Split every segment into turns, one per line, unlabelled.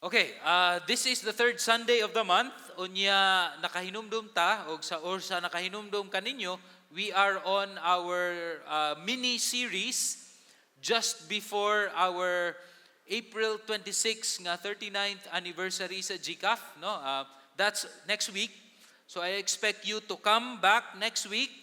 Okay, this is the third Sunday of the month. Unya nakahinumdum ta og sa or sa nakahinumdum kaninyo, we are on our mini series just before our April 26 nga 39th anniversary sa GCAF, no? That's next week. So I expect you to come back next week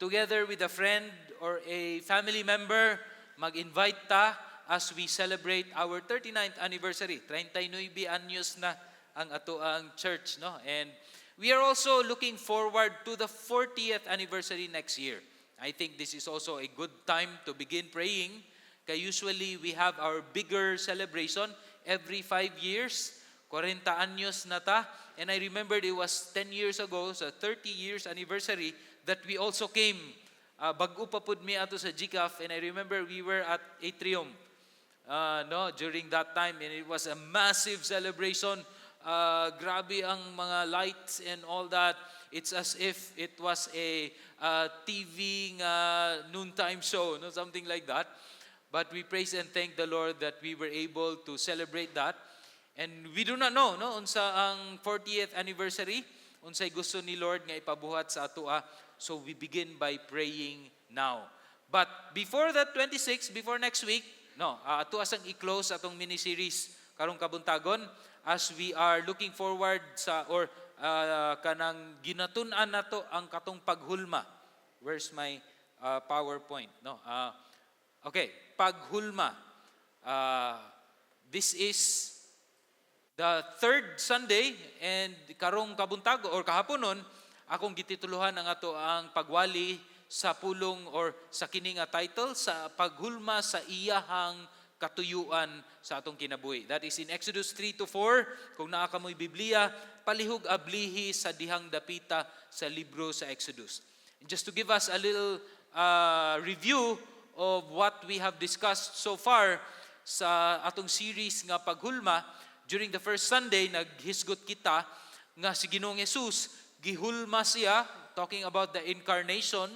together with a friend or a family member. Mag-invite ta as we celebrate our 39th anniversary. 39 anyos na ang atoang church, no? And we are also looking forward to the 40th anniversary next year. I think this is also a good time to begin praying. Kay usually we have our bigger celebration every 5 years. 40 anyos na ta. And I remembered it was 10 years ago, so 30 years anniversary, that we also came. Bag-o pa pud mi ato sa GCAF, and I remember we were at Atrium, no, during that time, and it was a massive celebration. Grabe ang mga lights and all that. It's as if it was a TV nga noontime show, no, something like that. But we praise and thank the Lord that we were able to celebrate that. And we do not know, no, unsa ang 40th anniversary, unsay gusto ni Lord nga ipabuhat sa atoa. So we begin by praying now. But before that 26, before next week, no, ato asang i-close atong mini-series karong kabuntagon as we are looking forward sa or kanang ginatun-an nato ang katong paghulma. Where's my PowerPoint? No. Okay, paghulma. This is the third Sunday, and karong kabuntag or kahaponon akong gitituluhan ang ato ang pagwali sa pulong or sa kini nga title, sa paghulma sa iyahang katuyuan sa atong kinabuhi. That is in Exodus 3 to 4. Kung naa kamoy Biblia, palihog ablihi sa dihang dapita sa libro sa Exodus. And just to give us a little review of what we have discussed so far sa atong series nga paghulma, during the first Sunday, naghisgot kita nga si Ginoong Jesus, gihulma siya, talking about the incarnation,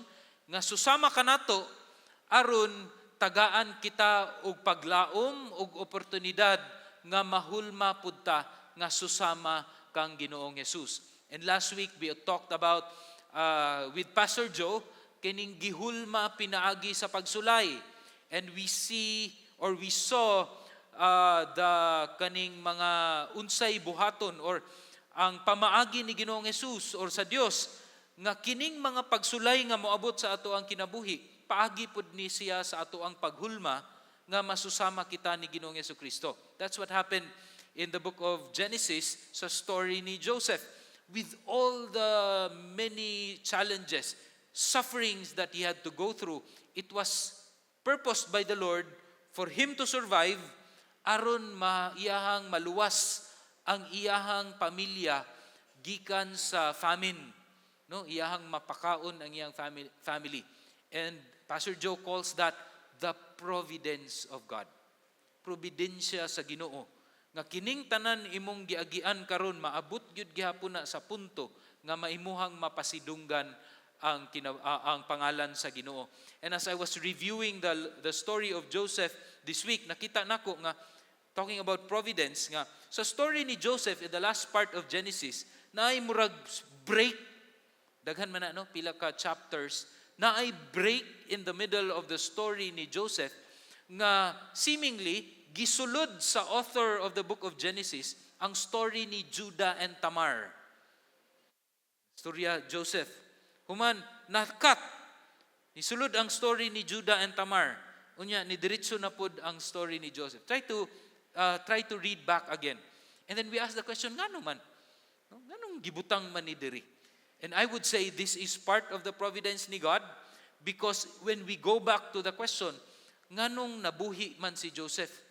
nga susama kanato aron tagaan kita og paglaom og oportunidad nga mahulma pud ta nga susama kang Ginoong Jesus. And last week we talked about with Pastor Joe kining gihulma pinaagi sa pagsulay, and we see or we saw the kaning mga unsay buhaton or ang pamaagi ni Ginoong Jesus or sa Dios nga kining mga pagsulay nga moabot sa ato ang kinabuhi, paagi pud ni siya sa ato ang paghulma nga masusama kita ni Ginoong Kristo. That's what happened in the book of Genesis sa story ni Joseph. With all the many challenges, sufferings that he had to go through, it was purposed by the Lord for him to survive aron maiyahang maluwas ang iyahang pamilya gikan sa famine, no, iyahang mapakaon ang iyang family. And Pastor Joe calls that the providence of God, providensya sa Ginoo nga kining tanan imong giagian karon, maabot gyud gihapon na sa punto nga maimuhang mapasidunggan ang pangalan sa Ginoo. And as I was reviewing the story of Joseph this week, nakita nako nga, talking about providence, nga sa story ni Joseph in the last part of Genesis, naay murag break. Daghan man na, no, pila ka chapters, naay break in the middle of the story ni Joseph nga seemingly gisulod sa author of the book of Genesis ang story ni Judah and Tamar. Storya Joseph. Human na-cut. Nisulod ang story ni Judah and Tamar. Unya ni diretso na pud ang story ni Joseph. Try to read back again. And then we ask the question, ngano man? No? Nganong gibutang man ni diri? And I would say this is part of the providence ni God because when we go back to the question, nganong nabuhi man si Joseph?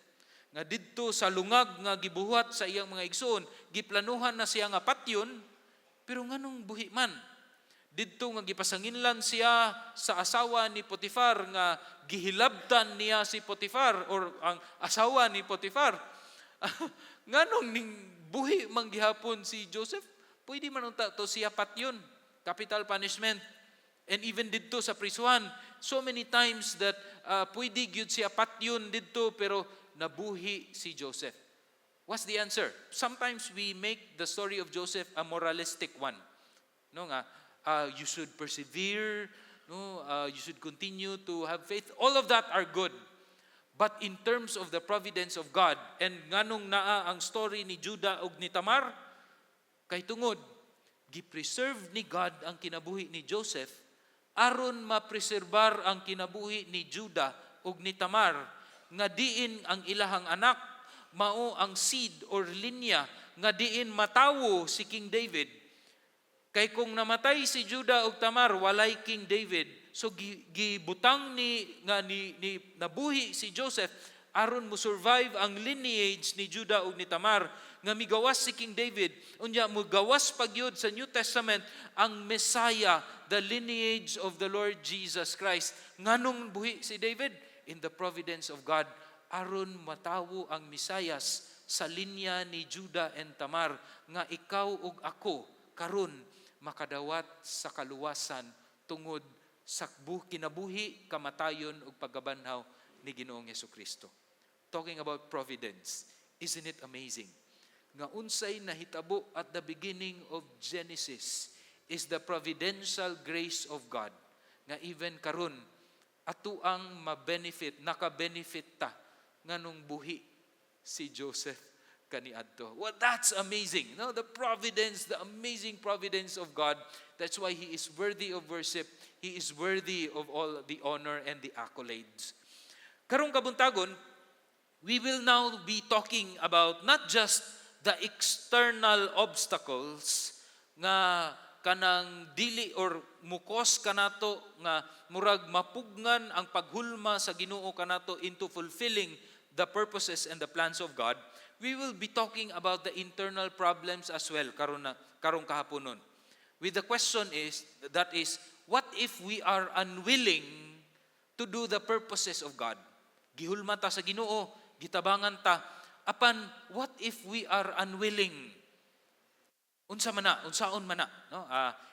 Nga didto sa lungag nga gibuhat sa iyang mga igsoon, giplanuhan na siya nga patyon, pero nganong buhi man? Didto nga gipasanginlan siya sa asawa ni Potifar, nga gihilabtan niya si Potifar or ang asawa ni Potifar. Nganong ning buhi man gihapon si Joseph? Pwede man unta to siya patyon. Capital punishment. And even didto sa prisuhan, so many times that pwede gyud siya patyon didto, pero nabuhi si Joseph. What's the answer? Sometimes we make the story of Joseph a moralistic one. No nga, you should persevere, no, you should continue to have faith. All of that are good. But in terms of the providence of God, and nganong naa ang story ni Judah ug ni Tamar, kay tungod gi-preserve ni God ang kinabuhi ni Joseph aron mapreserbar ang kinabuhi ni Judah ug ni Tamar, nga diin ang ilahang anak mao ang seed or linya nga diin matawo si King David. Kay kung namatay si Judah ug Tamar, walay King David. So gibutang ni nga ni nabuhi si Joseph aron mo survive ang lineage ni Judah ug ni Tamar nga migawas si King David. Unya mugawas pa gyud sa New Testament ang Messiah, the lineage of the Lord Jesus Christ. Nganong buhi si David? In the providence of God, aron matawo ang Mesiyas sa linya ni Judah and Tamar, nga ikaw ug ako karon makadawat sa kaluwasan tungod sa kinabuhi, kamatayon ug pagkabanhaw ni Ginoong Kristo. Talking about providence, isn't it amazing nga unsay nahitabo at the beginning of Genesis is the providential grace of God, nga even karon ato ang ma-benefit, naka-benefit ta nganong buhi si Joseph kaniadto? Well, that's amazing. No, the providence, the amazing providence of God. That's why he is worthy of worship. He is worthy of all the honor and the accolades. Karong kabuntagon, we will now be talking about not just the external obstacles nga kanang dili or mukos kanato nga murag mapugngan ang paghulma sa Ginoo kanato into fulfilling the purposes and the plans of God. We will be talking about the internal problems as well karon na karong kahaponon. With the question is that is, what if we are unwilling to do the purposes of God? Gihulma ta sa Ginoo, gitabangan ta, apan what if we are unwilling? Unsa man na, unsaon man na, no?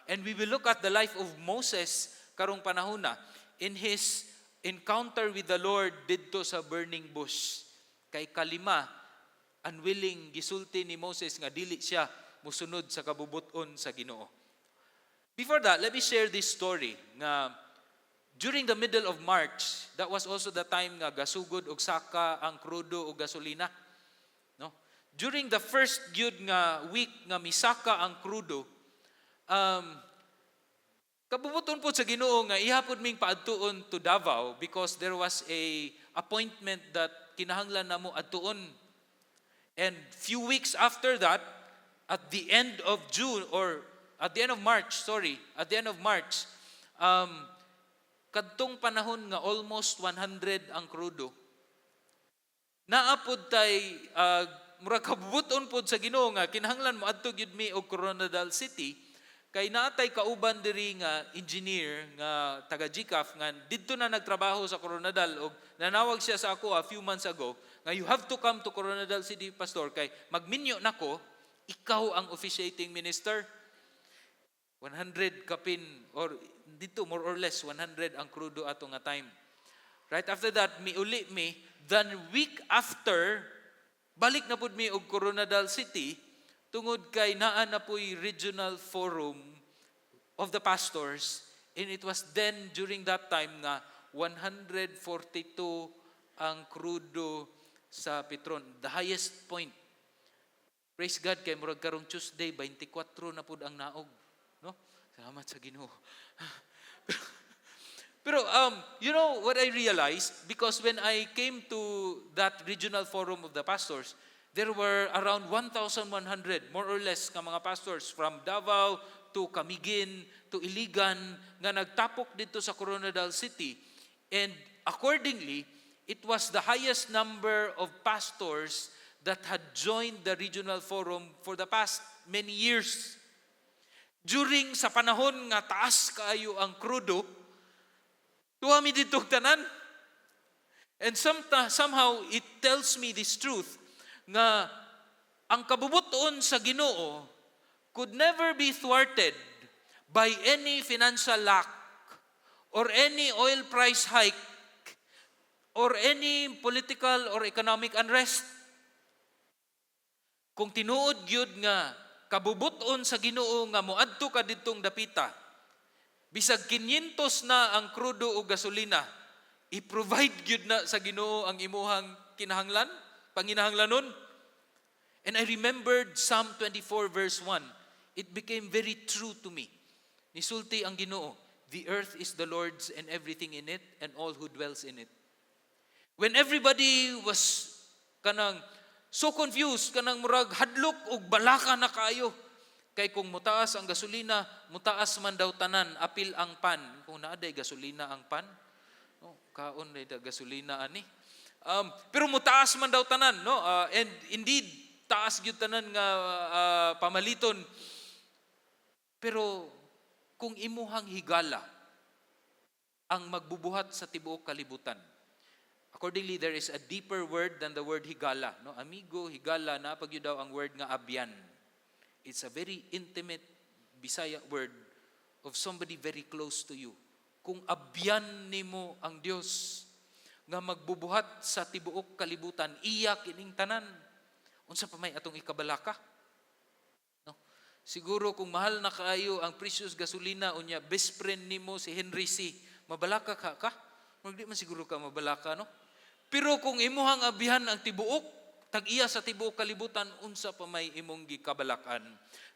And we will look at the life of Moses karong panahon na in his encounter with the Lord didto sa burning bush. Kay kalima, unwilling, gisulti ni Moses nga dili siya musunod sa kabubuton sa Ginoo. Before that, let me share this story nga during the middle of March, that was also the time nga gasugod og saka ang krudo og gasolina. No? During the first gyud nga week nga misaka ang krudo, kabubuton po sa Ginoo nga ihapon ming paadtuon to Davao because there was a appointment that kinahanglan namo adtuon. And few weeks after that, at the end of June or at the end of March, sorry, at the end of March, kadtong panahon nga almost 100 ang krudo. Naa pod tay murag kabubuton pod sa Ginoo nga kinahanglan mo adto gyud mi og Koronadal City kay naatay kauban diri nga engineer nga taga GCAF nga didto na nagtrabaho sa Koronadal, og nanawag siya sa ako a few months ago nga, "You have to come to Koronadal City, Pastor, kay magminyo nako, ikaw ang officiating minister." 100 kapin or dito more or less 100 ang krudo ato nga time. Right after that, miuli mi. Then week after, balik na pud mi og Koronadal City tungod kay naa na po'y regional forum of the pastors, and it was then during that time nga 142 ang krudo sa Petron, the highest point. Praise God kay murag karong Tuesday 24 na pud ang naog, no? Salamat sa Ginoo. Pero you know what I realized? Because when I came to that regional forum of the pastors, there were around 1,100 more or less nga mga pastors from Davao to Camiguin to Iligan nga nagtapok dito sa Koronadal City. And accordingly, it was the highest number of pastors that had joined the regional forum for the past many years. During sa panahon nga taas kaayo ang krudo, tuwa mi dito tanan. And somehow it tells me this truth nga ang kabubuton sa Ginoo could never be thwarted by any financial lack or any oil price hike or any political or economic unrest. Kung tinuod gyud nga kabubuton sa Ginoo nga moadto ka didtong dapita, bisag 500 na ang krudo o gasolina, i-provide gyud na sa Ginoo ang imuhang kinahanglan, panginahanglanon. And I remembered Psalm 24 verse 1. It became very true to me. Nisulti ang Ginoo, "The earth is the Lord's and everything in it and all who dwells in it." When everybody was kanang so confused, kanang murag hadlok og balaka na kaayo. Kay kung mutaas ang gasolina, mutaas man daw tanan, apil ang pan. Kung naa day gasolina ang pan, no, kaon day da gasolina ani. Pero mutaas man daw tanan, no? And indeed, taas gyud tanan nga pamaliton. Pero kung imuhang higala ang magbubuhat sa tibuok kalibutan. Accordingly, there is a deeper word than the word higala. No? Amigo, higala, naa pa gyud daw ang word nga abyan. It's a very intimate Bisaya word of somebody very close to you. Kung abyan nimo ang Dios nga magbubuhat sa tibuok kalibutan, iya kining tanan. Unsa pa may atong ikabalaka? No? Siguro kung mahal na kaayo ang precious gasolina, unya best friend nimo si Henry Sy. Mabalaka ka ka? Murag di man siguro ka mabalaka, no? Pero kung imuhang abihan ang tibuok, tag-iya sa tibuok kalibutan, unsa pa may imong gikabalakan?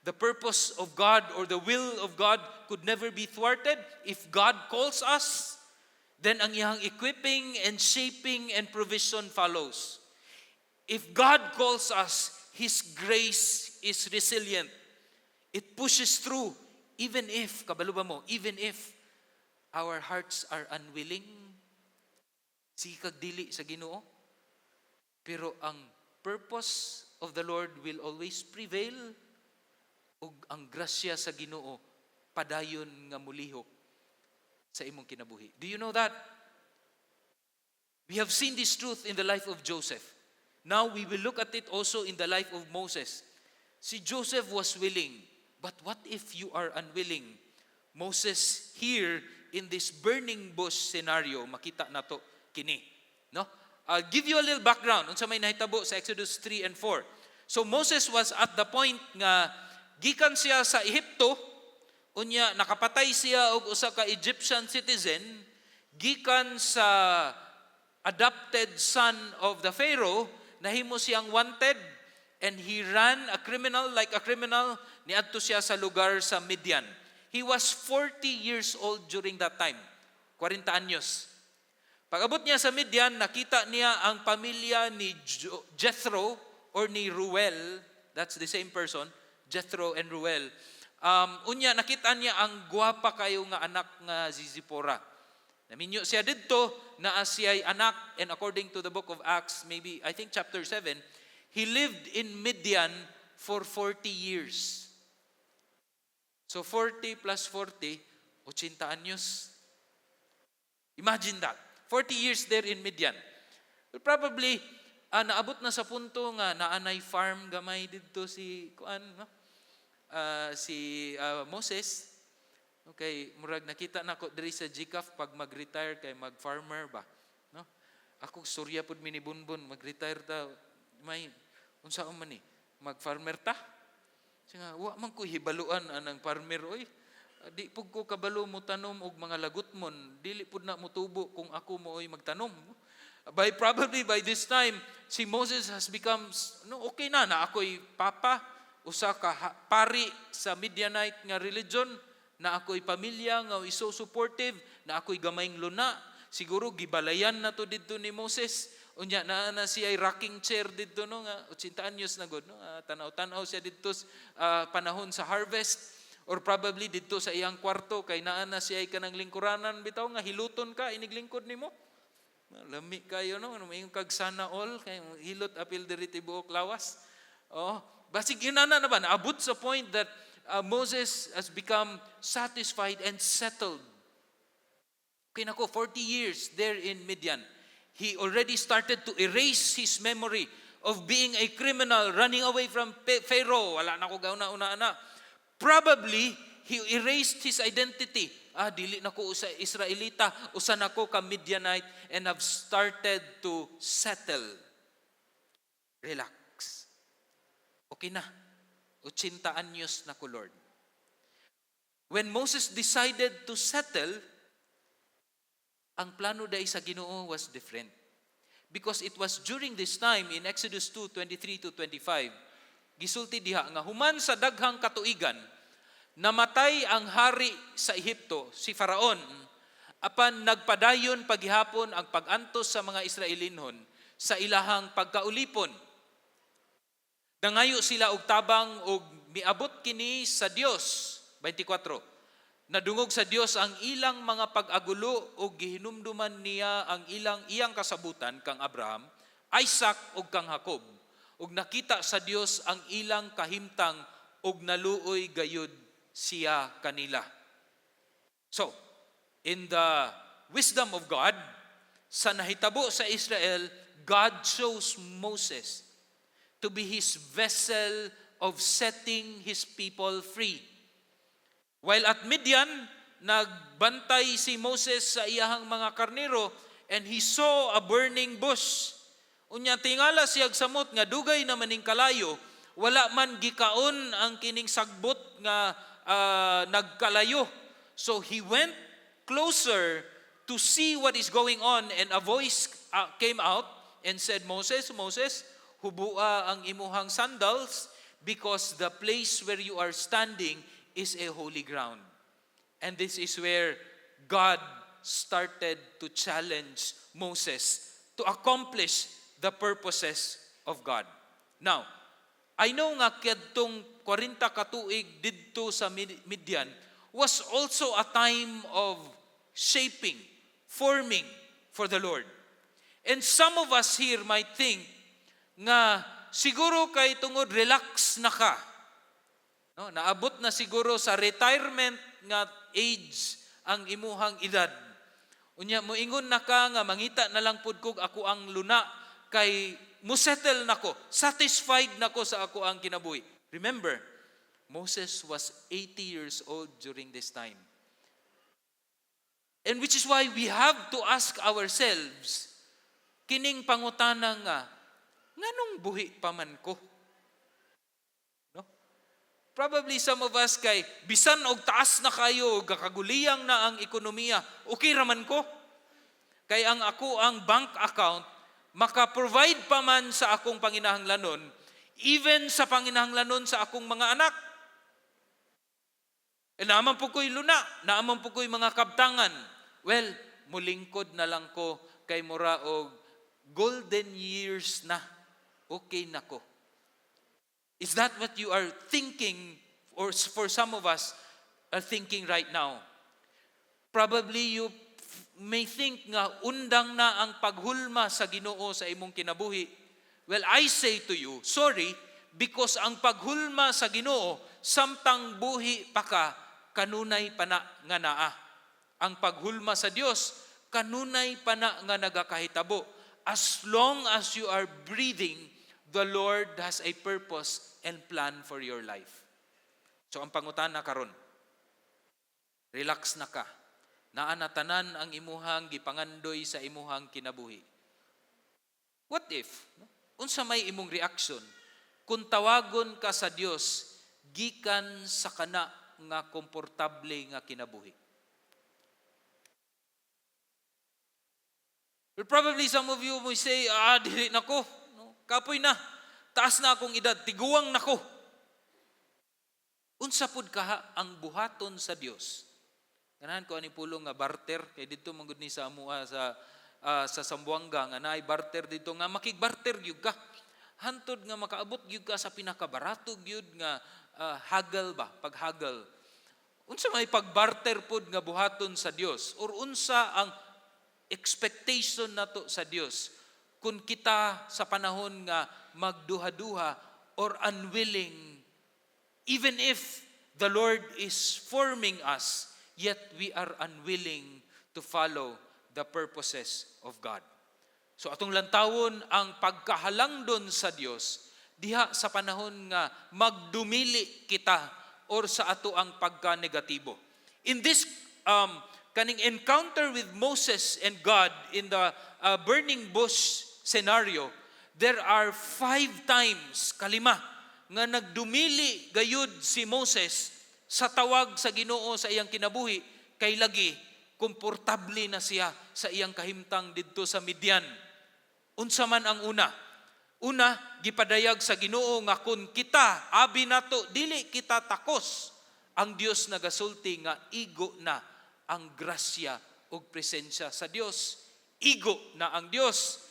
The purpose of God or the will of God could never be thwarted. If God calls us, then ang iyang equipping and shaping and provision follows. If God calls us, His grace is resilient. It pushes through, even if, kabalo ba mo, even if our hearts are unwilling, sige kag dili sa Ginoo. Pero ang purpose of the Lord will always prevail ug ang grasya sa Ginoo padayon nga mulihok sa imong kinabuhi. Do you know that? We have seen this truth in the life of Joseph. Now we will look at it also in the life of Moses. Si Joseph was willing, but what if you are unwilling? Moses here in this burning bush scenario, makita nato kini, no? I'll give you a little background unsa may nahitabo sa Exodus 3 and 4. So Moses was at the point nga gikan siya sa Ehipto, unya nakapatay siya og usa ka Egyptian citizen, gikan sa adopted son of the Pharaoh, nahimo siyang wanted and he ran a criminal like a criminal niadto siya sa lugar sa Midian. He was 40 years old during that time. 40 anyos. Pag-abot niya sa Midian, nakita niya ang pamilya ni Jethro or ni Ruel, that's the same person, Jethro and Ruel. Unya nakita niya ang gwapa kayo nga anak nga si Zipporah. Naminyo siya didto, naa siya'y anak, and according to the book of Acts, maybe, I think chapter 7, he lived in Midian for 40 years. So 40 plus 40, 80 anyos. Imagine that. 40 years there in Midian. Well, probably, naabot na sa punto nga naanay farm gamay didto si kuan, no? Si Moses. Okay, murag nakita nako diri sa GCAF, pag mag-retire kay mag-farmer ba, no? Ako surya pud mi ni Bunbun, mag-retire ta may unsa man ni mag-farmer ta. Siya nga, wa man ko hibaluan anang farmer oy. Di pud ko kabalo mo tanom og mga lagutmon, dili pud na motubo kung ako mo oy magtanom. By probably by this time, si Moses has become, no, okay na na ako'y papa, usa ka pari sa Midianite nga religion, na ako'y pamilya nga is so supportive, na ako'y gamayng luna. Siguro gibalayan na to didto ni Moses. Unya naa na siya rocking chair didto, no, nga 80 anyos na gud, no. Tanaw-tanaw siya didto panahon sa harvest or probably didto sa iyang kwarto kay naa na siya kanang lingkuranan bitaw nga hiluton ka iniglingkod nimo. Lami kayo, no, ano, kag sana all kay hilot apil diri tibuok lawas. Oh, basig inana na ba naabot sa point that Moses has become satisfied and settled. Okay nako, 40 years there in Midian. He already started to erase his memory of being a criminal running away from Pharaoh. Wala na ko gauna-una na. Probably, he erased his identity. Ah, dili na ko usa Israelita, usa na ko ka Midianite and have started to settle. Relax. Okay na. 80 anyos na ko, Lord. When Moses decided to settle, ang plano diay sa Ginoo was different. Because it was during this time in Exodus 2:23 to 25, gisulti diha nga human sa daghang katuigan, namatay ang hari sa Ehipto, si Faraon, apan nagpadayon paghihapon ang pag-antos sa mga Israelinhon sa ilahang pagkaulipon. Nangayo sila og tabang og miabot kini sa Dios. 24. Nadungog sa Dios ang ilang mga pag-agulo ug gihinumduman niya ang ilang iyang kasabutan kang Abraham, Isaac ug kang Jacob. Ug nakita sa Dios ang ilang kahimtang ug naluoy gayud siya kanila. So, in the wisdom of God, sa nahitabo sa Israel, God chose Moses to be his vessel of setting his people free. While at Midian, nagbantay si Moses sa iyahang mga karnero and he saw a burning bush. Unya tingala siya samot nga dugay na maning kalayo, wala man gikaon ang kining sagbot nga nagkalayo. So he went closer to see what is going on and a voice came out and said, "Moses, Moses, hubua ang imuhang sandals because the place where you are standing is a holy ground." And this is where God started to challenge Moses to accomplish the purposes of God. Now, I know nga kadtong 40 katuig didto sa Midian was also a time of shaping, forming for the Lord. And some of us here might think nga siguro kay tungod relax na ka. No, naabot na siguro sa retirement nga age ang imuhang edad. Unya moingon na ka nga mangita na lang pud kog ako ang luna kay mo-settle nako, satisfied nako sa ako ang kinabuhi. Remember, Moses was 80 years old during this time. And which is why we have to ask ourselves, kining pangutana nga, nganong buhi pa man ko? No? Probably some of us kay bisan og taas na kayo, gakaguliyang na ang ekonomiya, okay raman ko. Kay ang ako ang bank account maka-provide pa man sa akong panginahanglanon, even sa panginahanglanon sa akong mga anak. E naa man po ko'y luna, naa man po ko'y mga kabtangan. Well, mulingkod na lang ko kay mura og golden years na. Okay na ko. Is that what you are thinking or for some of us are thinking right now? Probably you may think nga undang na ang paghulma sa Ginoo sa imong kinabuhi. Well, I say to you, sorry, because ang paghulma sa Ginoo samtang buhi pa ka, kanunay pa na nga naa. Ang paghulma sa Dios kanunay pa na nga nagakahitabo. As long as you are breathing, the Lord has a purpose and plan for your life. So ang pangutana karon, relax na ka. Naa na tanan ang imuhang gipangandoy sa imuhang kinabuhi. What if, no? Unsa may imong reaction kung tawagon ka sa Dios gikan sa kana nga komportable nga kinabuhi? Well, probably some of you may say, "Ah, dili na ko. No? Kapoy na. Taas na akong edad. Tiguang na ko." Unsa pud kaha ang buhaton sa Dios? Ganahan ko ani pulong nga barter kay didto man gud ni sa amua sa Zamboanga nga naay barter didto nga makig-barter gyud ka. Hantod nga makaabot gyud ka sa pinakabarato gyud nga haggle ba, paghaggle. Unsa may pagbarter pod nga buhaton sa Dios or unsa ang expectation nato sa Dios kung kita sa panahon nga magduha-duha or unwilling, even if the Lord is forming us, yet we are unwilling to follow the purposes of God? So atong lantawon ang pagkahalangdon sa Dios diha sa panahon nga magdumili kita or sa ato ang pagka-negatibo. In this kaning encounter with Moses and God in the burning bush scenario, there are five times, kalima, nga nagdumili gayud si Moses sa tawag sa Ginoo sa iyang kinabuhi kay lagi komportable na siya sa iyang kahimtang didto sa Midian. Unsa man ang una? Una, gipadayag sa Ginoo nga kung kita, abi nato, dili kita takos. Ang Dios nagasulti nga igo na ang grasya ug presensya sa Dios. Igo na ang Dios.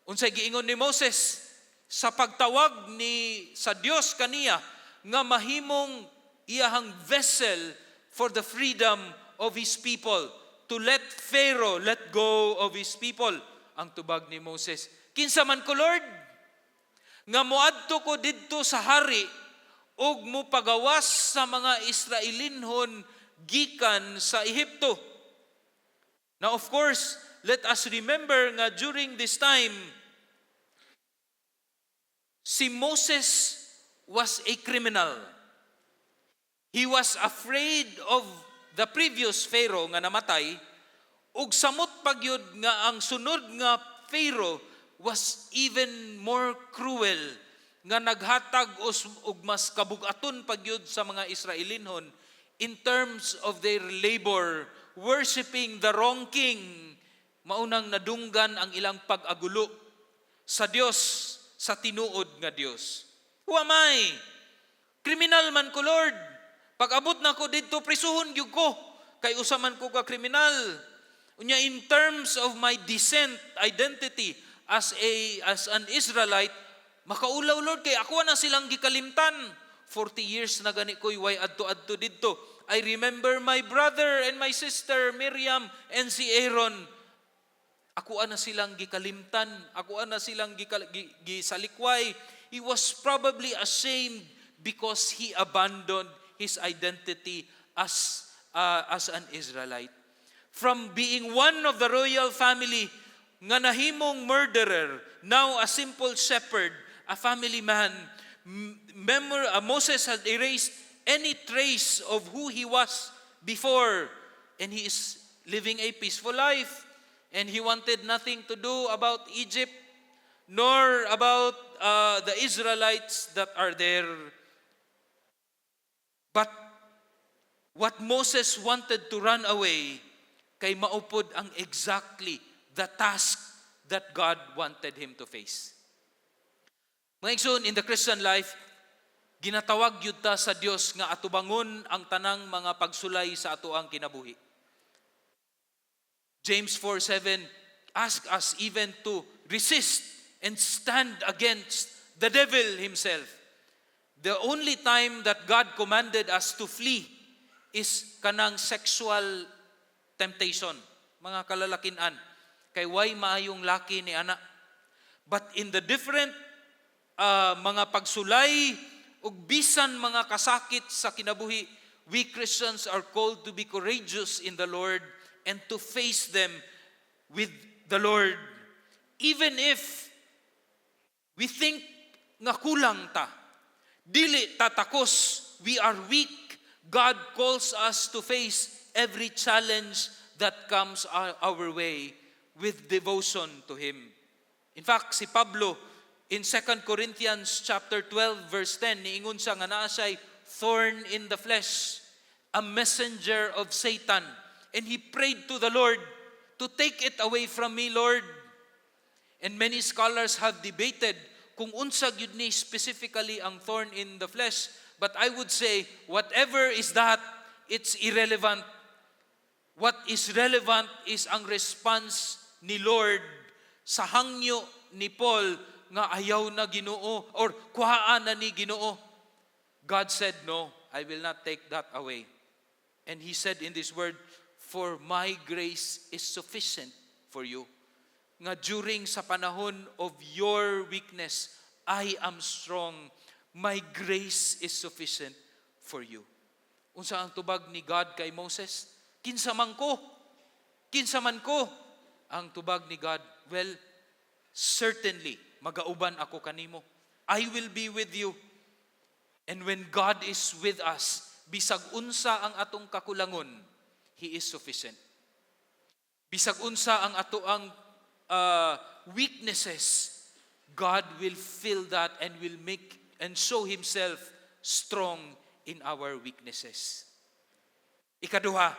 Unsay giingon ni Moses sa pagtawag ni sa Dios kaniya nga mahimong iyahang vessel for the freedom of his people, to let Pharaoh let go of his people? Ang tubag ni Moses, "Kinsa man ko, Lord, nga moadto ko didto sa hari ug mopagawas sa mga Israelinhon gikan sa Ehipto?" Now, of course, let us remember nga during this time si Moses was a criminal. He was afraid of the previous Pharaoh nga namatay ug samot pagyud nga ang sunod nga Pharaoh was even more cruel nga naghatag og mas kabugaton pagyud sa mga Israelinhon in terms of their labor, worshiping the wrong king. Maunang nadunggan ang ilang pag-agulo sa Dios, sa tinuod nga Dios. "Who am I? Kriminal man ko, Lord. Pag abot na ko didto, prisuhon gyud ko kay usa man ko ka kriminal. Unya, in terms of my descent, identity as an Israelite, makaulaw, Lord, kay ako na silang gikalimtan. 40 years na gani ko'y way adto-adto didto. I remember my brother and my sister Miriam and si Aaron. Ako na silang gikalimtan, ako na silang gisalikway." He was probably ashamed because he abandoned his identity as an Israelite. From being one of the royal family nga nahimong murderer, now a simple shepherd, a family man, Moses had erased any trace of who he was before, and he is living a peaceful life. And he wanted nothing to do about Egypt, nor about the Israelites that are there. But what Moses wanted to run away, kay mao pod ang exactly the task that God wanted him to face. Mga igsoon, in the Christian life, ginatawag gyud ta sa Dios nga atubangon ang tanang mga pagsulay sa atoang kinabuhi. James 4:7 ask us even to resist and stand against the devil himself. The only time that God commanded us to flee is kanang sexual temptation, mga kalalakinan. Kay way maayong laki ni ana. But in the different mga pagsulay ug bisan mga kasakit sa kinabuhi, we Christians are called to be courageous in the Lord and to face them with the Lord. Even if we think nga kulang ta, dili ta takos, we are weak, God calls us to face every challenge that comes our way with devotion to Him. In fact, si Pablo in 2 Corinthians chapter 12 verse 10, niingon siya nga naa siya'y thorn in the flesh, a messenger of Satan. And he prayed to the Lord to take it away from me, Lord. And many scholars have debated kung unsa gyud ni specifically ang thorn in the flesh. But I would say, whatever is that, it's irrelevant. What is relevant is ang response ni Lord sa hangyo ni Paul nga ayaw na, Ginoo, or kuhaan na ni, Ginoo. God said, "No, I will not take that away." And he said in this word, "For my grace is sufficient for you." Nga during sa panahon of your weakness, I am strong. My grace is sufficient for you. Unsa ang tubag ni God kay Moses? "Kinsa man ko? Kinsa man ko?" Ang tubag ni God, "Well, certainly, magauban ako kanimo. I will be with you." And when God is with us, bisag unsa ang atong kakulangon, He is sufficient. Bisag unsa ang atoang weaknesses, God will fill that and will make and show Himself strong in our weaknesses. Ikaduha,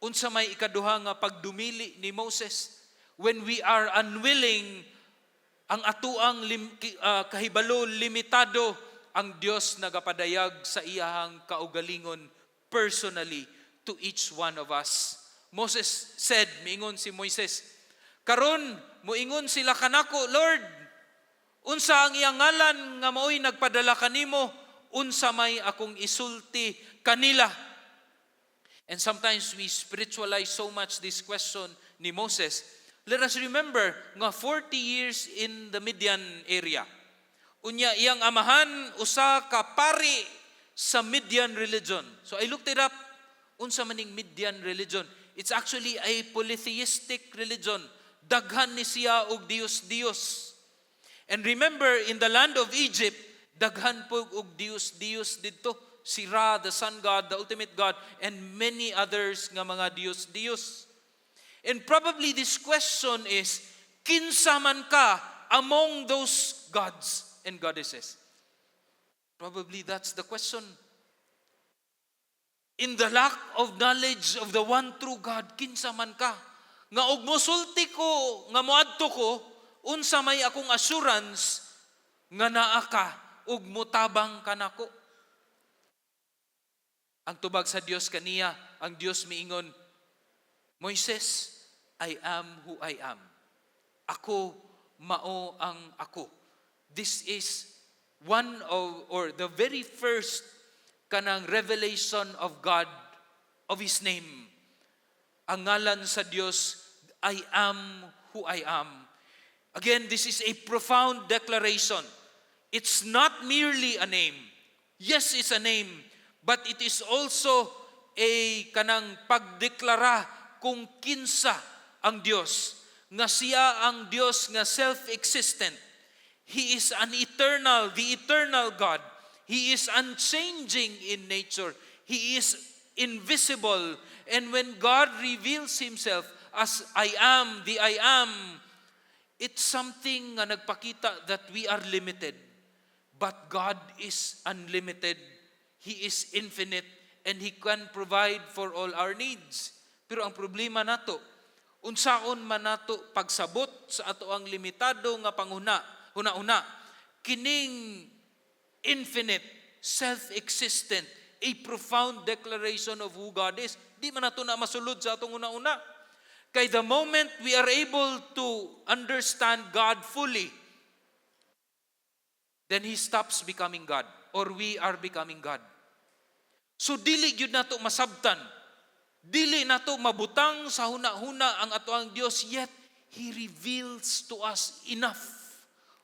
unsa may ikaduha nga pagdumili ni Moses? When we are unwilling, ang atuang kahibalo limitado, ang Dios nagapadayag sa iyahang kaugalingon personally to each one of us. Moses said, miingon si Moises, "Karon muingon sila kanako, 'Lord, unsa ang iyang ngalan nga maoy nagpadala kanimo?' Unsa may akong isulti kanila?" And sometimes we spiritualize so much this question ni Moses. Let us remember nga 40 years in the Midian area. Unya iyang amahan usa ka pari sa Midian religion. So I looked it up. Unsa maning Midian religion? It's actually a polytheistic religion. Daghan ni siya og Diyos-Diyos. And remember, in the land of Egypt, daghan po og Diyos-Diyos didto. Si Ra, the sun god, the ultimate god, and many others nga mga Diyos-Diyos. And probably this question is, kinsa man ka among those gods and goddesses? Probably that's the question. In the lack of knowledge of the one true God, kinsa man ka? Nga og mosulti ko, nga moadto ko, unsa may akong assurance nga naa ka ug motabang kanako? Ang tubag sa Dios kaniya, ang Dios miingon, "Moises, I am who I am. Ako mao ang ako." This is one of or the very first kanang revelation of God, of His name. Ang ngalan sa Dios, "I am who I am." Again, this is a profound declaration. It's not merely a name. Yes, it's a name, but it is also a kanang pagdeklara kung kinsa ang Dios, nga siya ang Dios nga self-existent. He is an eternal, the eternal God. He is unchanging in nature. He is invisible. And when God reveals Himself as "I am the I am," it's something nga nagpakita that we are limited. But God is unlimited. He is infinite and He can provide for all our needs. Pero ang problema nato, unsaon man nato pagsabot sa ato ang limitado nga panghuna, huna-huna, kining infinite, self-existent, a profound declaration of who God is? Di man nato na masulod sa atong una-una. Kay the moment we are able to understand God fully, then He stops becoming God or we are becoming God. So dili gyud nato masabtan. Dili nato mabutang sa huna-huna ang atoang Dios, yet He reveals to us enough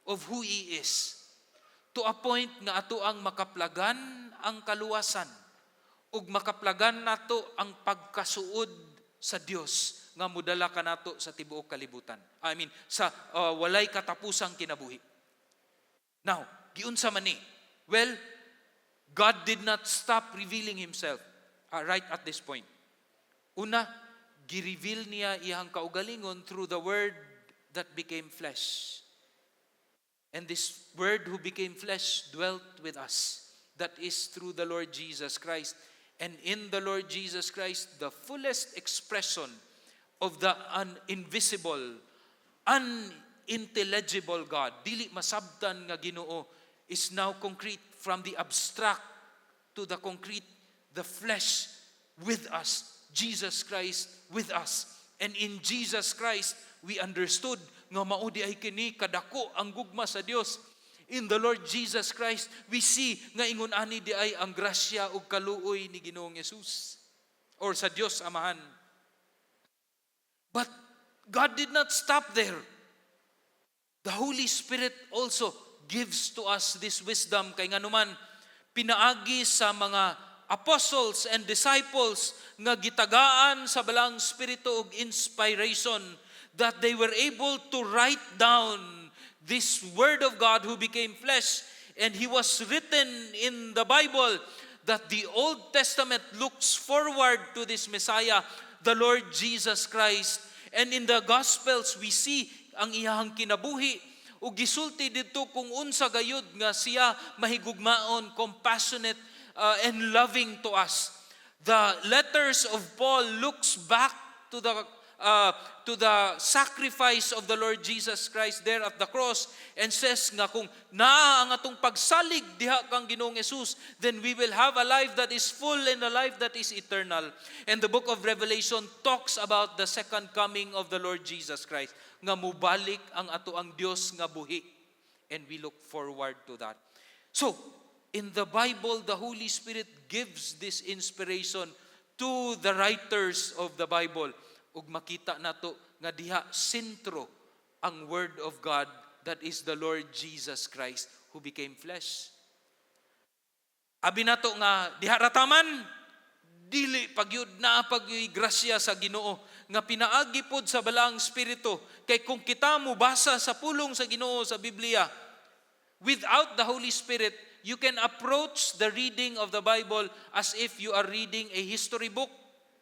of who He is to a point nga ato ang makaplagan ang kaluwasan ug makaplagan nato ang pagkasuod sa Dios nga modala kanato sa tibuok kalibutan. I mean, sa walay katapusang kinabuhi. Now, giunsa man ni? Well, God did not stop revealing Himself right at this point. Una, gi-reveal niya iyang kaugalingon through the Word that became flesh. And this Word who became flesh dwelt with us. That is through the Lord Jesus Christ. And in the Lord Jesus Christ, the fullest expression of the invisible, unintelligible God, dili masabtan nga Ginoo, is now concrete, from the abstract to the concrete, the flesh with us, Jesus Christ with us. And in Jesus Christ, we understood nga mao diay kini kadako ang gugma sa Dios. In the Lord Jesus Christ, we see nga ingon ani diay ang grasya ug kaluoy ni Ginoong Jesus or sa Dios Amahan. But God did not stop there. The Holy Spirit also gives to us this wisdom kay nganuman pinaagi sa mga apostles and disciples nga gitagaan sa Balaang Espiritu og inspiration that they were able to write down this Word of God who became flesh, and He was written in the Bible, that the Old Testament looks forward to this Messiah, the Lord Jesus Christ. And in the Gospels, we see ang iyahang kinabuhi. Ug gisulti didto kung unsa gayud nga siya mahigugmaon, compassionate and loving to us. The letters of Paul looks back to the sacrifice of the Lord Jesus Christ there at the cross and says nga kung naa ang atong pagsalig diha kang Ginoong Jesus, then we will have a life that is full and a life that is eternal. And the book of Revelation talks about the second coming of the Lord Jesus Christ, nga mubalik ang atoang Dios nga buhi, and we look forward to that. So in the Bible, the Holy Spirit gives this inspiration to the writers of the Bible, ug makita nato nga diha sentro ang Word of God, that is the Lord Jesus Christ who became flesh. Abi nato nga diha ra taman, dili pagyud. Naa pagyuy grasya sa Ginoo nga pinaagi pod sa Balaang Espiritu, kay kung kita mobasa sa pulong sa Ginoo sa Biblia without the Holy Spirit, you can approach the reading of the Bible as if you are reading a history book.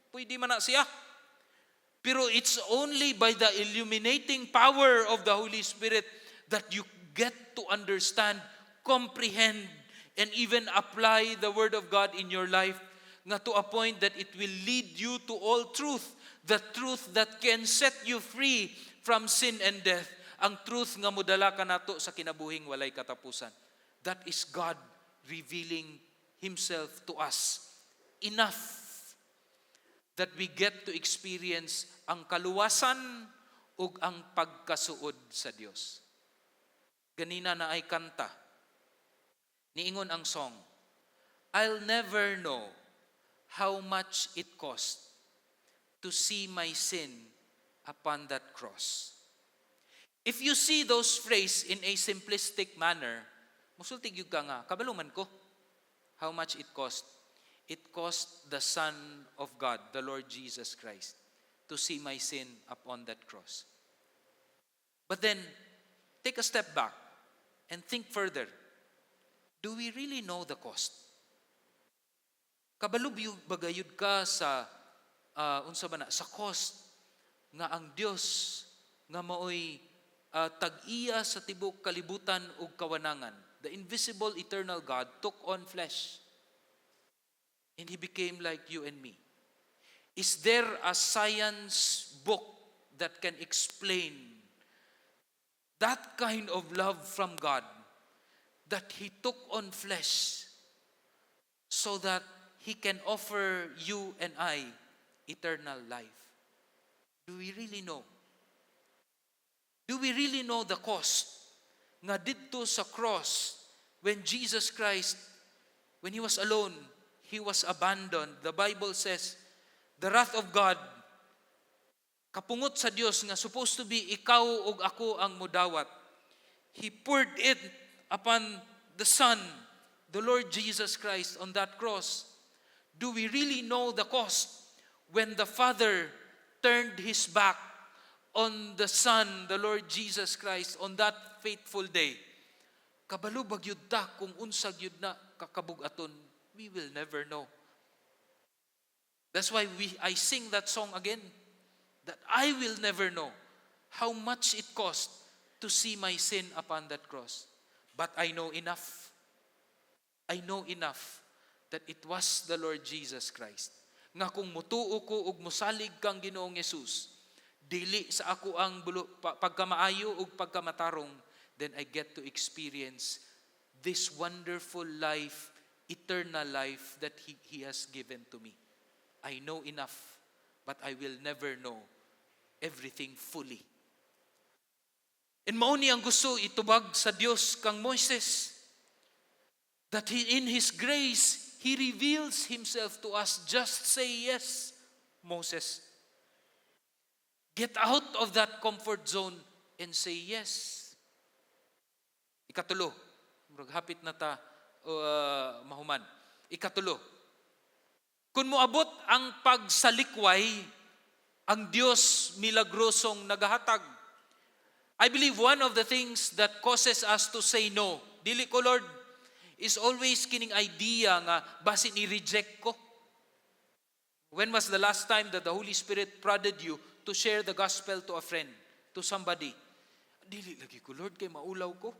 Pwede man na siya. Pero it's only by the illuminating power of the Holy Spirit that you get to understand, comprehend, and even apply the Word of God in your life nga to a point that it will lead you to all truth, the truth that can set you free from sin and death, ang truth nga modala kanato sa kinabuhing walay katapusan. That is God revealing Himself to us enough that we get to experience ang kaluwasan ug ang pagkasuod sa Dios. Ganina naay kanta. Niingon ang song, "I'll never know how much it cost to see my sin upon that cross." If you see those phrase in a simplistic manner, musulti gyud ka nga, kabalo man ko how much it cost. It cost the Son of God, the Lord Jesus Christ, to see my sin upon that cross. But then, take a step back and think further. Do we really know the cost? Kabalo ba gayud ka sa unsa ba na sa cost nga ang Dios nga maoy tag-iya sa tibok kalibutan ug kawanangan, the invisible eternal God, took on flesh and He became like you and me? Is there a science book that can explain that kind of love from God, that He took on flesh so that He can offer you and I eternal life? Do we really know? Do we really know the cost nga didto sa cross, when Jesus Christ, when He was alone, He was abandoned? The Bible says, the wrath of God, kapungot sa Dios nga supposed to be ikaw ug ako ang mudawat, He poured it upon the Son, the Lord Jesus Christ, on that cross. Do we really know the cost when the Father turned His back on the Son, the Lord Jesus Christ, on that fateful day? Kabalo ba gyud ta kung unsa gyud na kakabug-aton? We will never know. That's why we I sing that song again, that I will never know how much it cost to see my sin upon that cross. But I know enough. I know enough that it was the Lord Jesus Christ. Nga kung mutuo ko ug musalig kang Ginoong Hesus, dili sa akoang pagkamaayo ug pagkamatarong, then I get to experience this wonderful life, eternal life that He has given to me. I know enough, but I will never know everything fully. And mao ni ang gusto itubag sa Dios kang Moises, that he, in His grace, He reveals Himself to us. Just say yes, Moses. Get out of that comfort zone and say yes. Ikatulo, murag hapit na ta mahuman. Ikatulo, kung moabot ang pagsalikway, ang Dios milagrosong nagahatag. I believe one of the things that causes us to say no, "Dili ko, Lord," is always kining idea nga basin i-reject ko. When was the last time that the Holy Spirit prodded you to share the gospel to a friend, to somebody? Dili lagi ko, Lord, kay maulaw ko.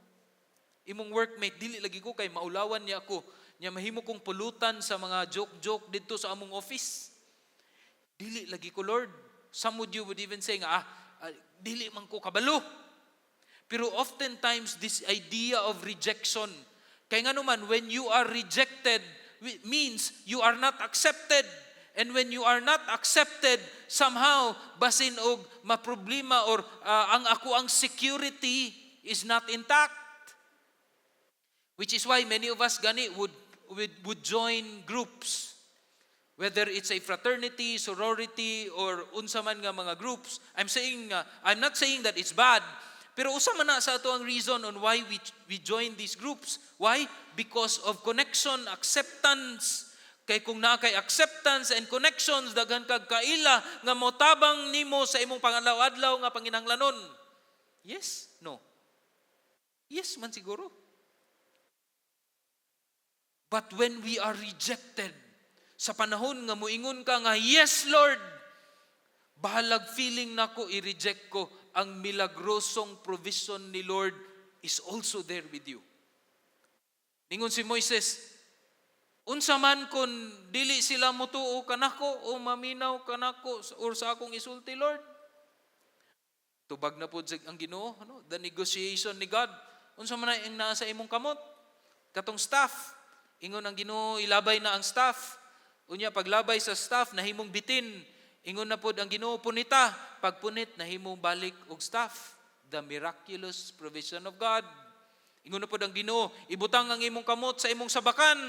Imong workmate, dili lagi ko kay maulawan niya ako. Nya mahimo kong pulutan sa mga joke-joke didto sa among office. Dili lagi ko, Lord. Some would you would even say nga, ah, dili man ko kabalo. Pero oftentimes, this idea of rejection, kay nga naman, when you are rejected, means you are not accepted. And when you are not accepted, somehow, basin og maproblema or ang ako ang security is not intact. Which is why many of us gani would join groups. Whether it's a fraternity, sorority, or unsa man nga mga groups. I'm not saying that it's bad, pero usa man na sa ato ang reason on why we join these groups. Why? Because of connection, acceptance. Kay kung naa kay acceptance and connections, daghan kag kaila nga motabang nimo sa imong pangadlaw-adlaw nga panginahanglanon. Yes? No? Yes man siguro. But when we are rejected, sa panahon nga muingon ka nga, "Yes, Lord," bahalag feeling nako i-reject ko, ang milagrosong provision ni Lord is also there with you. Ningon si Moises, "Unsa man kung dili sila mutuo kanako o maminaw kanako or sa akong isulti, Lord?" Tubag na pod ang Ginoo, ano? The negotiation ni God. "Unsa man ang naa sa imong kamot?" "Katong staff." Ingon ang Ginoo, "Ilabay na ang staff." Unya paglabay sa staff, nahimong bitin. Ingon na pod ang Ginoo, "Punita." Pagpunit, nahimong balik og staff. The miraculous provision of God. Ingon na pod ang Ginoo, "Ibutang ang imong kamot sa imong sabakan."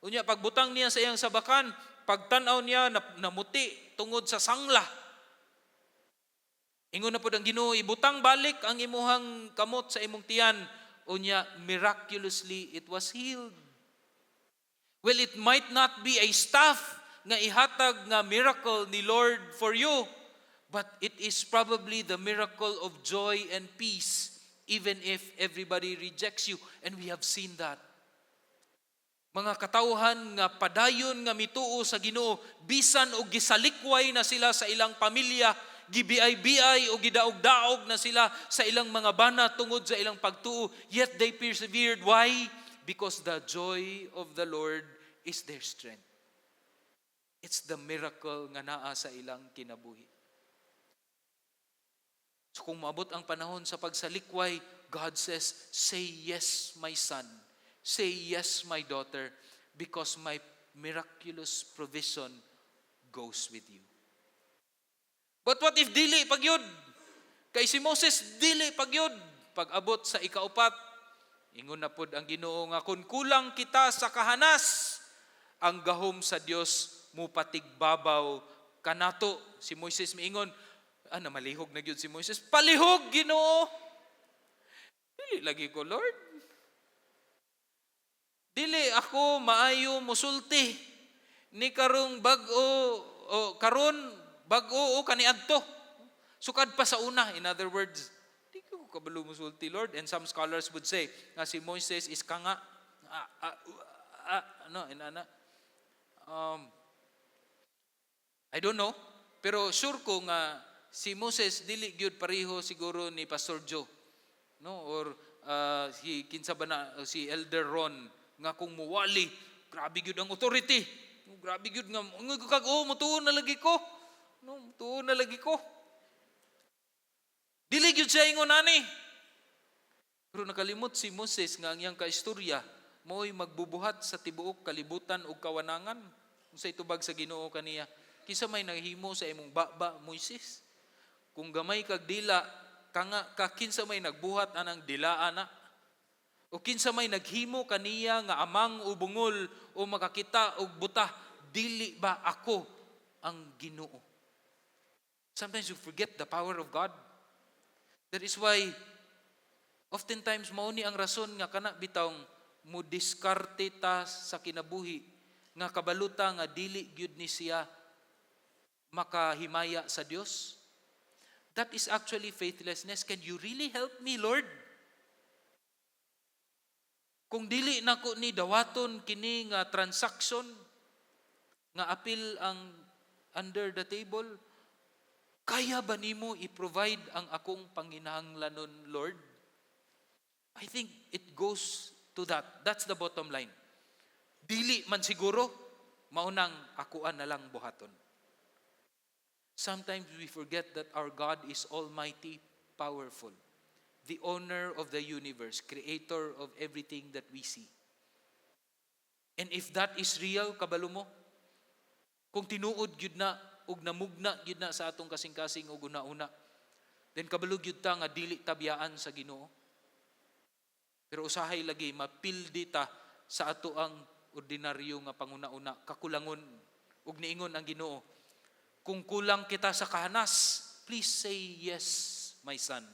Unya pagbutang niya sa iyang sabakan, pagtan-aw niya namuti tungod sa sangla. Ingon na pod ang Ginoo, "Ibutang balik ang imuhang kamot sa imong tiyan." Unya miraculously it was healed. Well, it might not be a staff nga ihatag nga miracle ni Lord for you, but it is probably the miracle of joy and peace even if everybody rejects you, and we have seen that. Mga katawhan nga padayon nga mituo sa Ginoo bisan og gisalikway na sila sa ilang pamilya, gibiay-biay o gidaog-daog na sila sa ilang mga bana tungod sa ilang pagtuo, yet they persevered. Why? Because the joy of the Lord is their strength. It's the miracle nga naa sa ilang kinabuhi. So kung maabot ang panahon sa pagsalikway, God says, "Say yes, my son. Say yes, my daughter, because my miraculous provision goes with you." But what if dili pagyud? Kay si Moses dili pagyud. Pag abot sa ikaupat, ingon na pod ang Ginoo nga kung kulang kita sa kahanas, ang gahom sa Dios mupatigbabaw kanato. Si Moises miingon, ah, namalihog na gyud si Moises. "Palihog, Ginoo. Dili lagi ko, Lord. Dili ako maayo musulti ni karong bag-o o karon bag-o o kaniadto. Sukad pa sa una," in other words, "di ko kabalo musulti, Lord." And some scholars would say nga si Moises is kanga ah, ah, ah, ano inana. I don't know, pero sure ko nga si Moses dili gyud pareho siguro ni Pastor Joe, no, or si kinsa ba na si Elder Ron nga kung muwali, grabe gyud ang authority. Grabe gyud nga kag, "Oh, mutuo na lagi ko. No, mutuo na lagi ko." Dili gyud siya ingon ani. Pero nakalimot si Moses nga ang iyang kaistorya mao'y magbubuhat sa tibuok kalibutan ug kawanangan. Unsay tubag sa Ginoo kaniya? "Kinsa may nahimo sa imong baba, Moises? Kung gamay kag dila, kanga ka, kinsa may nagbuhat anang dila ana? O kinsa may naghimo kaniya nga amang o bungol o makakita og buta? Dili ba ako ang Ginoo?" Sometimes you forget the power of God. That is why oftentimes mao ni ang rason nga kana bitawng mo diskarte ta sa kinabuhi nga kabaluta nga dili gyud ni siya makahimaya sa Dios. That is actually faithlessness. "Can you really help me, Lord? Kung dili nako ni dawaton kini nga transaction nga apil ang under the table, Kaya ba nimo i-provide ang akong panginahanglanon, Lord? I think it goes to that. That's the bottom line. Dili man siguro, mao nang akoa na lang buhaton. Sometimes we forget that our God is almighty, powerful, the owner of the universe, creator of everything that we see. And if that is real, kabalo mo, kung tinuod gyud na ug namugna gyud na sa atong kasing-kasing ug una-una, then kabalo gyud ta nga dili ta biyaan sa Ginoo. Pero usahay lagi mapildi ta sa atoang ordinaryo nga panguna-una, kakulangon, ug niingon ang Ginoo, kung kulang kita sa kahanas, please say yes, my son,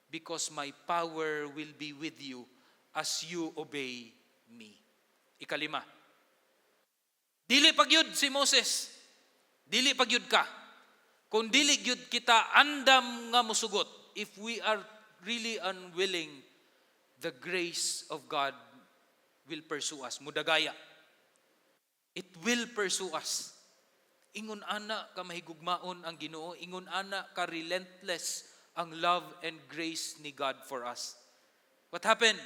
because my power will be with you as you obey me. Ikalima, dili pa gyud si Moses. Dili pa gyud ka. Kung dili gyud kita andam nga musugot, if we are really unwilling, the grace of God will pursue us. Mudagaya. It will pursue us. Ingon ana ka mahigugmaon ang Ginoo, ingon ana ka relentless ang love and grace ni God for us. What happened?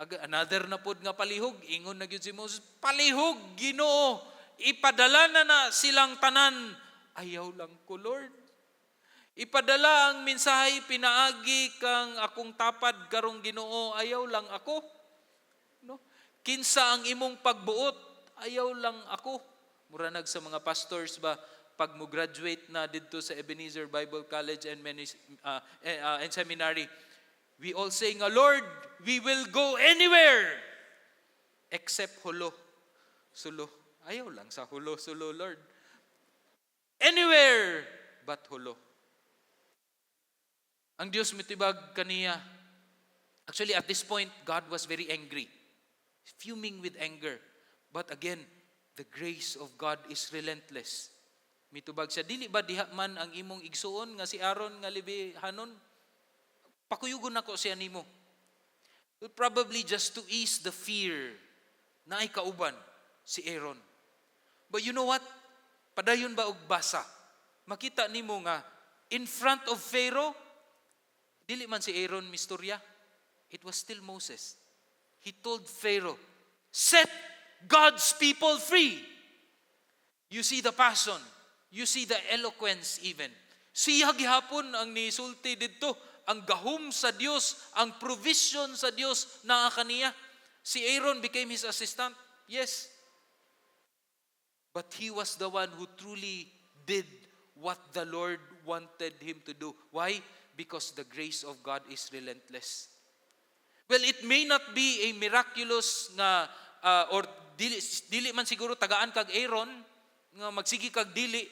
Another na pod nga palihog, ingon na gyud si Moses, "Palihog, Ginoo, ipadala na na silang tanan." "Ayaw lang ko, Lord. Ipadala ang mensahe pinaagi kang akong tapad karong Ginoo, ayaw lang ako." No? "Kinsa ang imong pagbuot, ayaw lang ako." Mura nag sa mga pastors ba, pag mo graduate na didto sa Ebenezer Bible College and Seminary, we all say nga, "Lord, we will go anywhere except Jolo, Sulu. Ayaw lang sa Jolo, Sulu, Lord. Anywhere but Jolo." Ang Dios mitibag kaniya. Actually, at this point, God was very angry, fuming with anger. But again, the grace of God is relentless. Mitubag siya, "Dili ba diha man ang imong igsuon nga si Aaron nga Levihanon? Pakuyugon nako siya nimo." Probably just to ease the fear naay kauban si Aaron. But you know what? Padayon ba og basa? Makita nimo nga in front of Pharaoh, dili man si Aaron mistorya. It was still Moses. He told Pharaoh, "Set God's people free." You see the passion. You see the eloquence even. Siya gihapon ang nisulti didto. Ang gahom sa Dios, ang provision sa Dios naa kaniya. Si Aaron became his assistant. Yes. But he was the one who truly did what the Lord wanted him to do. Why? Because the grace of God is relentless. Well, it may not be a miraculous nga or dili man siguro tagaan kag Aaron nga magsige kag dili.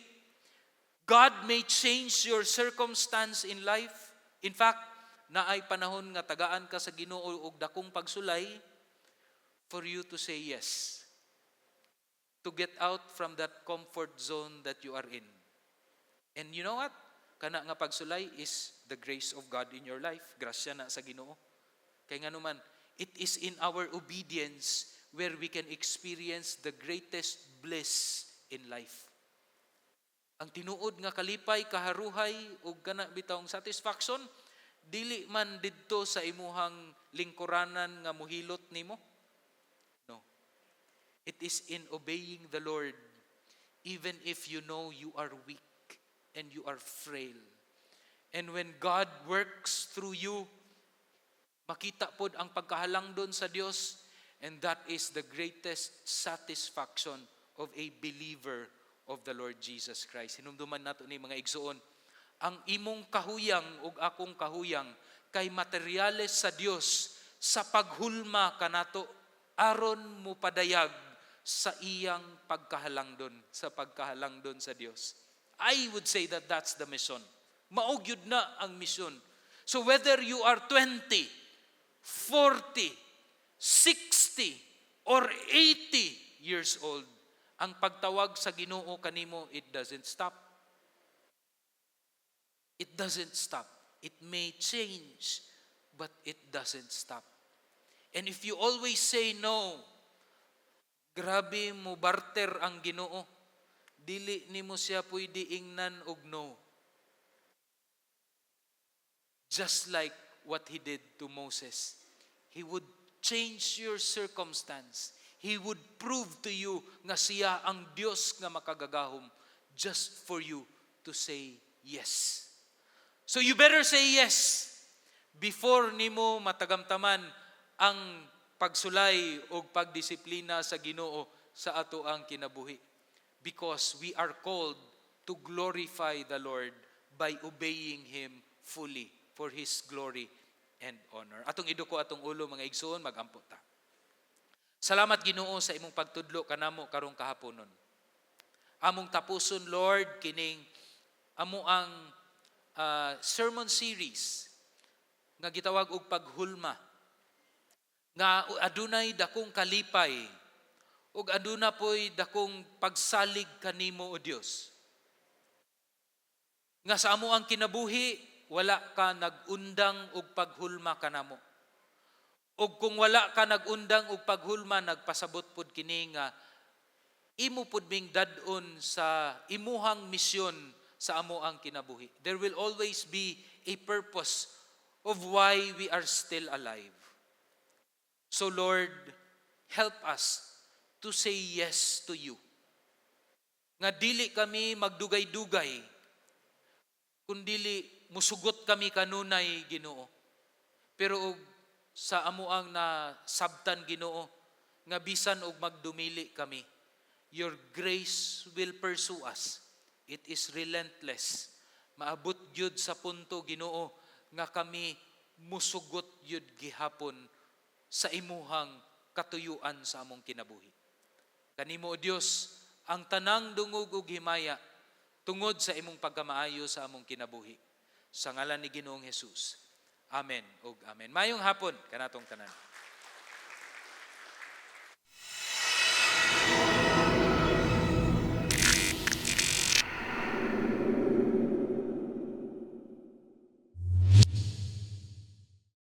God may change your circumstance in life. In fact, naay panahon nga tagaan ka sa Ginoo og dakong pagsulay for you to say yes. To get out from that comfort zone that you are in. And you know what? Kana nga pagsulay is the grace of God in your life. Grasya na sa Ginoo. Kay nga naman, it is in our obedience where we can experience the greatest bliss in life. Ang tinuod nga kalipay, kaharuhay ug kana bitawng satisfaction dili man didto sa imuhang lingkuranan nga muhilot nimo. No. It is in obeying the Lord, even if you know you are weak and you are frail. And when God works through you, makita pod ang pagkahalangdon sa Dios, and that is the greatest satisfaction of a believer of the Lord Jesus Christ. Hinumduman nato ni, mga igsuon, ang imong kahuyang ug akong kahuyang kay materyales sa Dios sa paghulma kanato aron mo padayag sa iyang pagkahalangdon, sa pagkahalangdon sa Dios. I would say that that's the mission. Mao gyud na ang mission. So whether you are 20, 40, 60, or 80 years old, ang pagtawag sa Ginoo kanimo, it doesn't stop. It doesn't stop. It may change, but it doesn't stop. And if you always say no, grabe mo barter ang Ginoo. Dili nimo siya pwede ingnan og no. Just like what He did to Moses. He would change your circumstance. He would prove to you nga siya ang Dios nga makagagahom just for you to say yes. So you better say yes before nimo matagamtaman ang pagsulay o pagdisiplina sa Ginoo sa ato ang kinabuhi. Because we are called to glorify the Lord by obeying Him fully for His glory and honor. Atong iduko atong ulo, mga igsoon, magampo ta. Salamat, Ginoo, sa imong pagtudlo kanamo karong kahaponon. Among tapuson, Lord, kining amo ang sermon series nga gitawag og paghulma, nga adunay dakong kalipay ug aduna poy dakong pagsalig kanimo, o Dios, nga sa amo ang kinabuhi wala ka nagundang og paghulma kanamo. Ug kung wala ka nagundang og paghulma, nagpasabot pud kini nga imo pud ming dad-on sa imuhang misyon sa amo ang kinabuhi. There will always be a purpose of why we are still alive. So Lord, help us to say yes to you. Nga dili kami magdugay-dugay, kundili musugot kami kanunay, Ginoo. Pero og sa amo ang nasabtan, Ginoo, nga bisan og magdumili kami, your grace will pursue us. It is relentless. Maabot gyud sa punto, Ginoo, nga kami musugot gyud gihapon sa imuhang katuyuan sa among kinabuhi. Kanimo, O Dios, ang tanang dungog ug himaya tungod sa imong pagkamaayo sa among kinabuhi. Sa ngalan ni Ginoong Hesus. Amen ug amen. Maayong hapon kanatong tanan.